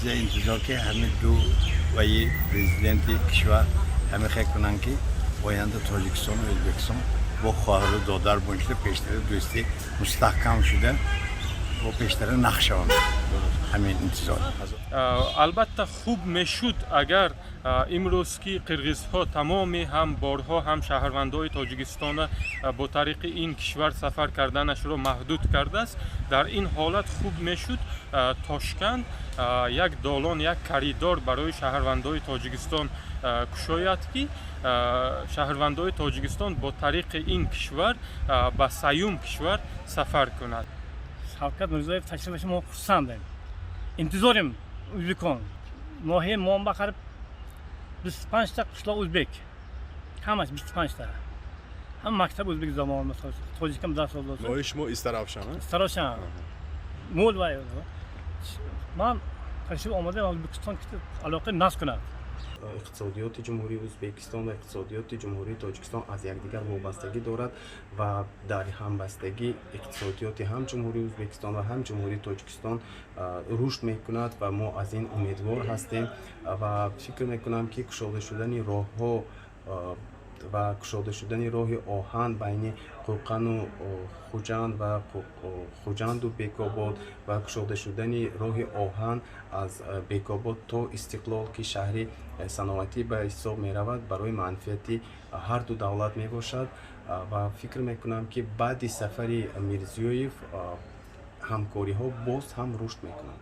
Чиза интизор, ки ҳамин ду ваи президенти кишвар ҳамин хел кунанд, ки оянда Тоҷикистону Ӯзбекистон бо хоҳару додар бошида, пештара дӯстӣ мустаҳкам шуда, бо пештара нақ шаванд. Ҳамин интизор. Албатта, хуб мешуд, агар имрӯз ки қирғизҳо тамоми ҳам борҳо, ҳам шаҳрвандои Тоҷикистона бо тариқи ин кишвар сафар карданашро маҳдуд кардааст, дар ин ҳолат хуб мешуд, Тошканд як долон, як коридор барои шаҳрвандои Тоҷикистон кушояд, ки шаҳрвандои Тоҷикистон бо тариқи ин кишвар ба саюм кишвар сафар кунад. Шавкат Мирзиёев ташрифаш мо хурсандем, интизорем. Ӯзбекон ноҳияи мо ба қариб 25та қишлоқ ӯзбек, ҳамаш 25та, ҳама мактаб ӯзбек забон, масалан, тоҷикам дарс дод. Ноҳияи шумо Истаравшан? Истаравшан мол ва ман ташриф омадам Ӯзбекистон, алоқаи насб кунад. Иқтисодиёти Ҷумҳурии Ӯзбекистон ва иқтисодиёти Ҷумҳурии Тоҷикистон аз якдигар вобастагӣ дорад ва дар ҳамбастагӣ иқтисодиёти ҳам Ҷумҳурии Ӯзбекистон ва ҳам Ҷумҳурии Тоҷикистон рушд мекунад ва мо аз ин умедвор ҳастем ва фикр мекунам, ки кушода шудани роҳҳо ва кушода шудани роҳи оҳан байни Қӯқану Хуҷанд ва Хуҷанду Бекобод ва кушода шудани роҳи оҳан аз Бекобод то Истиқлол, ки шаҳри саноатӣ ба ҳисоб меравад, барои манфиати ҳарду давлат мебошад. Ва фикр мекунам, ки баъди сафари Мирзиёев ҳамкориҳо боз ҳам рушд мекунанд.